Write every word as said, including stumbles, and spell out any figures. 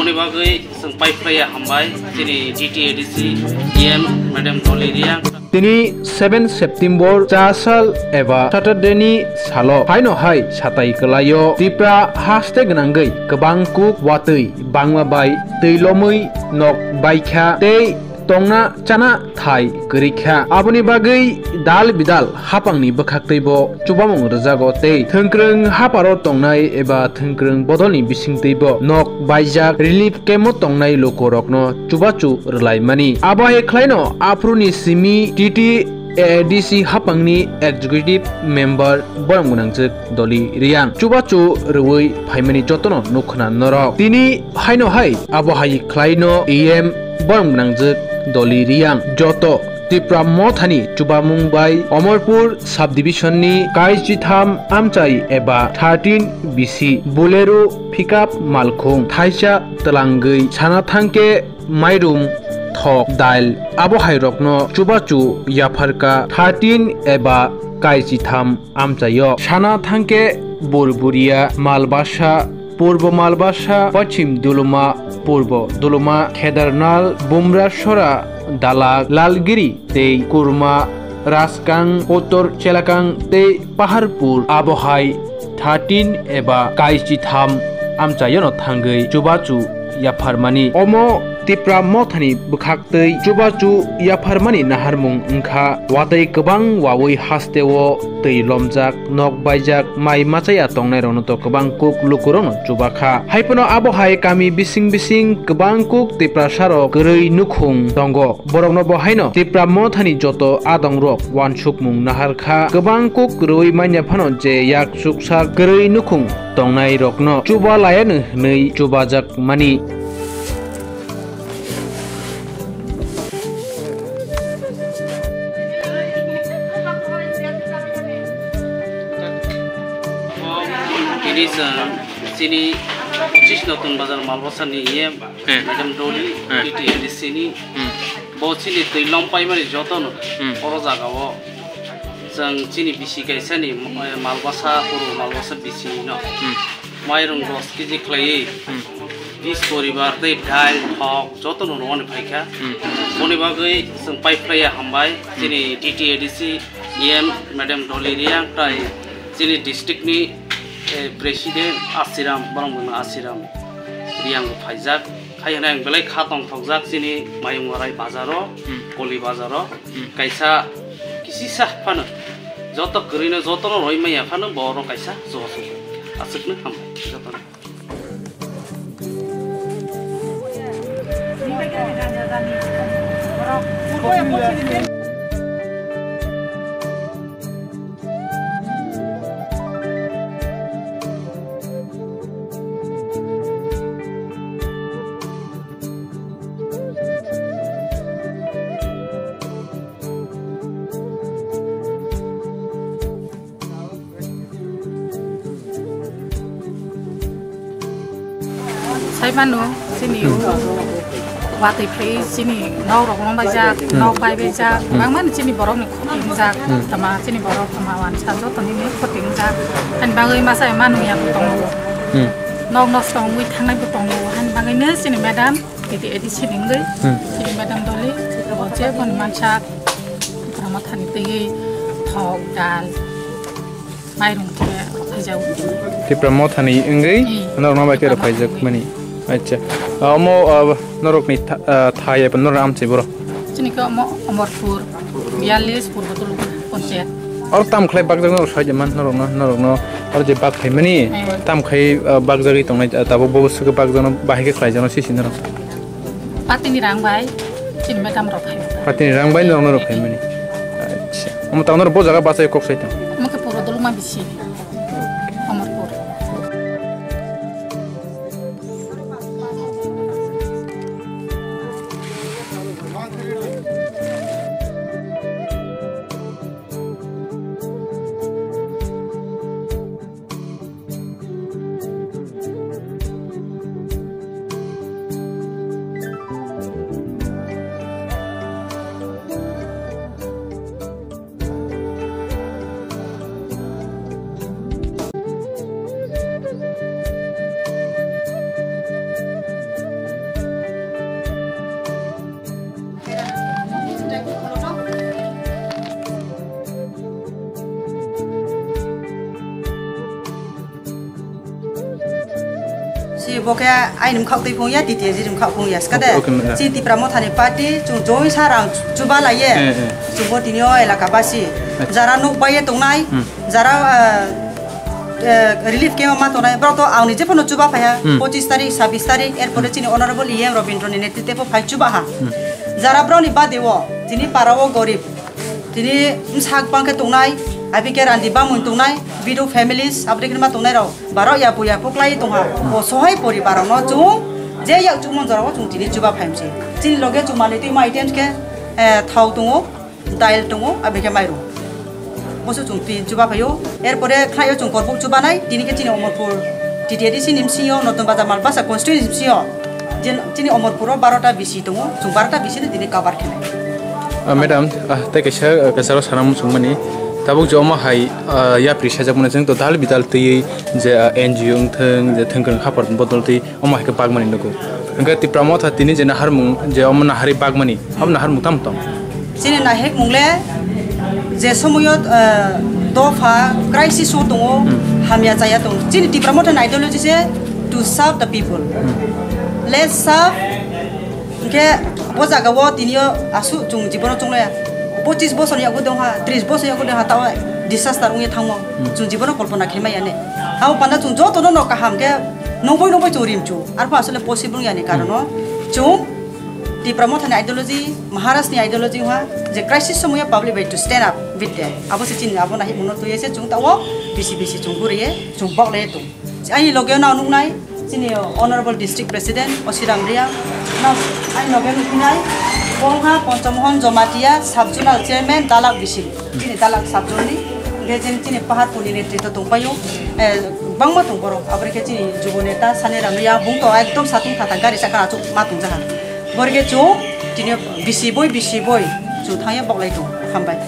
Ni bagwi chwng paiphlaiya hambai chini D T A D C E M Madam Dolly Reang. Tini seven September chasal eba Saturday ni salo haino hai satai kwlaio Tipra haste gwnangwi kwbang kuk watwi bangma bai twi lomwi nok baikha tei tongna chana thai kwrwi kha. Aboni bagwi dal bidal hapangni bwkhaktwibo chubamung rwjago tei thwngkwrwng haparo tongnai eba thwngkwrwng bodolni bisingtwibo nok baijak relief camp-o tongnai lukurokno chubachu rwlaimani. Abo hai khlaino aphuruni simi T T A D C hapangni executive member borok gwnangjwk Dolly Reang chubachu rwui phaimani jotono nukhna norok. Tini haino hai abo hai khlaino E M borok gwnangjwk Dolly Reang joto Tipra Mothani chubamung bai Omorpur subdivision ni Kaichitham amchai eba thirteen B C Bolero pickup malkhung thaisa twlangwi sana thangkhe mairum, thok, dail abo hai rokno chubachu yapharkha thirteen eba Kaichitham amchaio. Sana thangkhe Burburia, Malbasa, Purbo Malbasa, Pachim Duluma, Purbo Duluma, Khedarnal, Bumrasora, Dalak, Lalgiri tei Kurma, Raskang, Uttor Chelakang tei Paharpur abo hai thirteen eba Kaichitham amchaiono thangwi chubachu yapharmani. Omo Tipra Mothani bwkhaktwi chubachu yapharmani naharmung wngkha. Watwi kwbang wawi hasteo twi lomjak, nok baijak, mai machaya tongnairokno to kwbang kuk lukurokno chubakha. Haiphano abo hai kami bising bising kwbang kuk Tiprasarok kwrwi nukhung tongo. Borokno bo haino Tipra Mothani joto adongrok wansukmung naharkha. Kwbang kuk kwrwi manya phano je yak chuksa kwrwi nukhung tongnairokno chuba layano hwnwi chubajak mani. Ini sa chini pochisno tun bazar Malbasani iye, eh, Madam Dolly, eh, T T A D C ni, hmm, bo chini twi lom paimani jotono, hmm, oro jagao. Chwng chini bisi kaisani, eh, Malbasa, Purbo Malbasa bisini no. Hmm. Mairung dos kg khlaiwi, hmm, bis poribar tei dail, thok jotono rwmani phaikha. Hmm. Boni bagwi chwng paiphlaiya hambai, hmm, chini D T A D C E M Madam Dolly Reang tai, hmm, chini district ni, eh, president Asiram, borok mungno Asiram Reang bo phaijak. Hai hwnwi ang belai kha tongthokjak chini Mayungarai bazaro, hmm, Koli bazaro. Hmm. Kaisa kisisa phano joto kwrwino jotono roi maya phano borok kaisa joto aswkno hambai jotono. Sai mano, chini o watwi phri, chini nok rok lom baijak, hmm, nok bai baijak, hmm, bangmani chini borok ni khoti wngjak, hmm, tama chini borok tama wansa joto nini khoti wngjak. Ani bagwi masa manu ya tongo. Hmm. Nok nosto wngwi thangnai bo tongo. Ani bagwi no chini madam T T A D C ni wngwi, hmm, chini madam Dolly, bo je boni mansa, Tipra Mothani twi thok, dal, mairung khe rwphaijago. Tipra Mothani wngwi, hmm, norok no bai khe Tipra rwphaijak Mothani mani. Acha. Ah, omo, ah, norok ni tha-, ah, thai eba norok amchai boro. Chini khe omo Omorpur, biyallis, Purbo Tulukpur, Ponchayat. Oro tam khlai bakjak norok sai man norok no, norok no oro je bak phaimani, eh, tam khai, ah, bakjagwi tongnai, ah, tabuk bo swkhe bakjakno bahai khe khlaijakno sisi norok. Patini rang bai, chini madam rok phai. Patini rang bai norok no rok phaimani. Acha. Omo tamo norok bo jaga bachai kok sai tong. Omo khe Purbo Duluma bisi. Omorpur. Bo khe aini mkha twi phung ya, T T A G ni mkha phung ya, skade. Okay, okay, madam. Chini Tipra Motha ni party, chung join sa rang chuba lai ye. Eh, eh. Chungbo tini o elaka basi. Acha. Jara nuk bai ye tongnai, hmm, jara, eh, eh, relief camp ma tongnai, borok to ang ni jephano chuba phai ha. Hmm. Pochis tarik, sabis tarik, er pore, hmm, chini honorable E M Robindro ni netritwe bo phai chuba ha. Hmm. Jara borok ni bade o, tini para o gorib, tini bwsak bang khe tongnai, abi khe randi bamung tongnai, widow families, aboni khe ma tongnai rok. Borok yapu yapu klai tongha. Hmm. Bo sohai poribar rokno chung je yak chukmon jorao chung tini chuba phaimse. Chini loge chung manwi twi ma items khe, eh, thao tongo, dal tongo, aboni khe mairum. Boso chung twi chuba phaio. Er pore khlaio chung korbuk chubanai, tini khe chini Omorpur T T A D C ni bisingo, Notun Bazar Malbasa constituency bisingo. Jen-, chini Omorpuro barota bisi tongo, chung barota bisi no tini cover khenai. Ah, madam, ah, tei kaisa, ah, kaisa rok sana muchungmani. Tabuk je omo hai, ah, yapri sajak mani, chwng to dal bidal twi je, ah, N G O wng thung, je thwngkwrwng hapor bodol twi omo hai khe bagmani nugo. Hwnkhe Tipra Motha tini je naharmung, je omo naharwi bagmani, omo naharmung tamo tong? Chini nahekmung le je somoyo, ah, dopha crisis o tongo, hmm, hamya chaya tongo. Chini Tipra Motha ni ideology se to serve the people. Hmm. Let's serve. Hwnkhe bo jaga o tini o aswk chwng jibono chwng nai ya. Pochis bosor yago dong ha, tris bosor yago dong ha, tao disaster wngya thangmo. Hmm. Chwng jibono kolpona khe maya ne. Abo panda chwng joto no no kaham khe nongpoi nongpoi chwng rim chu. Arpho asole possible wngya ni karon o. Hmm. Chwng Tipra Motha ni ideology, Maharaj ni ideology ha, je crisis somoyo public bai to stand up with them. Abo se chini abo nahi muno tuye se chwng tao bisi bisi chwng guriye chwng bok le tong. Ani loge no nuknai, chini Honorable District President Osiram Reang, no, ani loge nuknai, Bongha Ponchomohon Jomatia, Sub Zonal Chairman, Dalak Bisil, chini Dalak Sub Zone ni, hingke chini, chini Paharpur ni netrito tongpaio, eh, bangma tong borok, aboni khe chini Jubo Neta, Saniram Reang, bung to ekdom satung khatang gari saka achuk ma tongjaha. Borge chwng, chini bisi boi, bisi boi, chwng thangya boklai tong, hambai.